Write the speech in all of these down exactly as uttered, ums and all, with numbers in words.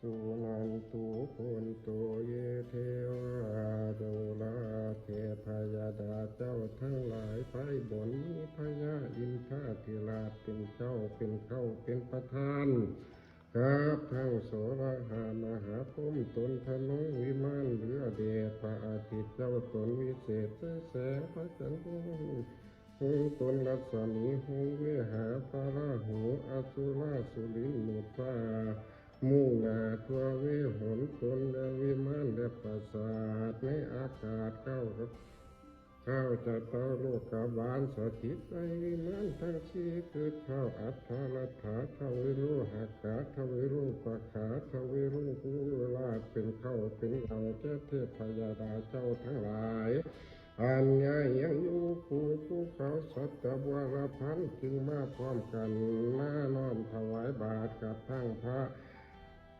สุนันทุโพนโต เยเทวาจุลาเทพยดาเจ้าทั้งหลาย ไพร่บนมีพญาอินทาธิราชเป็นเจ้า เป็นเข้าเป็นประธาน กับทั้งโสรหามหาพรหมตนทะนงวิมานเหลือเดช พระอาทิตย์เจ้าตนวิเศษแสงพระจันทร์ หงตนรัศมีหงเวหาพระราหูอสุราสุรินมุตตา มุ่งหน้าทั่วเวหนตนและวิมานและปราสาทในอากาศเก้าเก้าจะเต้าโลกบาลสถิตในวิมานทั้งสี่คือเท้าอัฏฐรัตถาทวิโรหกาทวิโรปขาทวิโรกุราชเป็นเข้าเป็นเหล่าแก่เทพยดาเจ้าทั้งหลาย อันยายยังอยู่คู่ภูเขาสัตตบวรพันธ์จึงมาพร้อมกันมาน้อมถวายบาตรกับทั้งพระ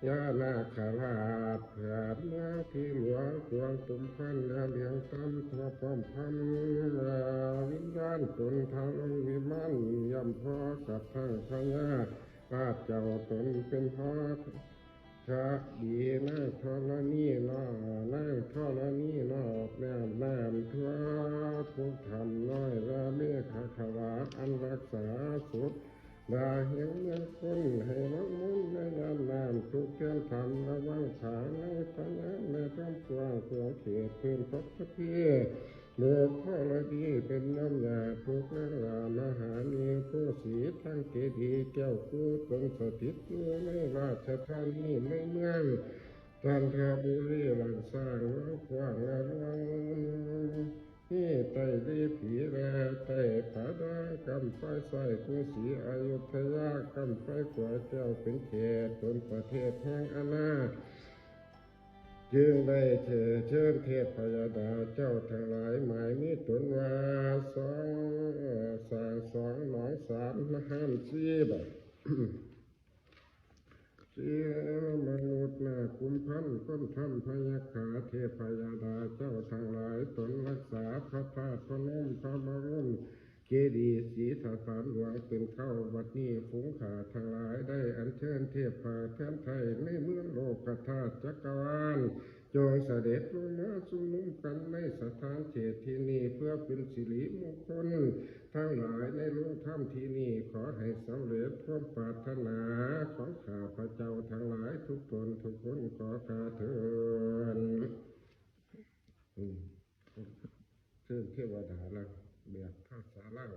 ญานาคราชเถิดเมื่อที่หลวงควงกุมพันยาเลียงตำทั่วพร้อมพันวิญญาณตนทางวิมานย่ำพอกับทั้งพญาราชเจ้าตนเป็นพอ พระดีนางธรณีนอกนางธรณีนอกแม่น้ำทั่วทุกธรรมน้อยราเมฆขลาอันรักษาสุดดาแห่งเมืองคนให้วังมนในน้ำน้ำทุกเทียนธรรมระวังขาในพญาในธรรมกว้างขวางเขตพื้นพักเพีย โลกธรณีเป็นน้ำยาทุกนางลามหานีผู้สีทั้งเจดีย์แก้วกู้ตนสถิตอยู่ในราชธานีในเมืองจันทบุรีหลังสร้างเมืองขวางและวังนี่ไต้ดีผีแลไต้ผาดากำไฟใส่กรุงศรีอยุธยากำไฟขวาแก้วเป็นเขตตนประเทศแห่งอนา จึงได้เชิญเทพยดาเจ้าทั้งหลายหมายมีตนว่าสองสร้างสองหนองสามห้ามชีบสี่มนุษย์นาคกุมพันธ์คนทำพยาขาเทพยดาเจ้าทั้งหลายตนรักษาพระธาตุพนมพระบรม เจดีย์ศรีสถานหลวงเป็นเข้าบัดนี้ฝูงข้าทั้งหลายได้อัญเชิญเทพพาแทนไทยในเมืองโลกธาตุจักรวาล จงเสด็จลงมาชุมนุมกันในสถานเขตที่นี่เพื่อเป็นสิริมงคล ทั้งหลายในโลกธรรมที่นี่ขอให้สำเร็จความปรารถนาของข้าพเจ้าทั้งหลายทุกตนทุกคนขอข้าเถิด อืม เชิญเทวดาแล้วแบบภาษาลาว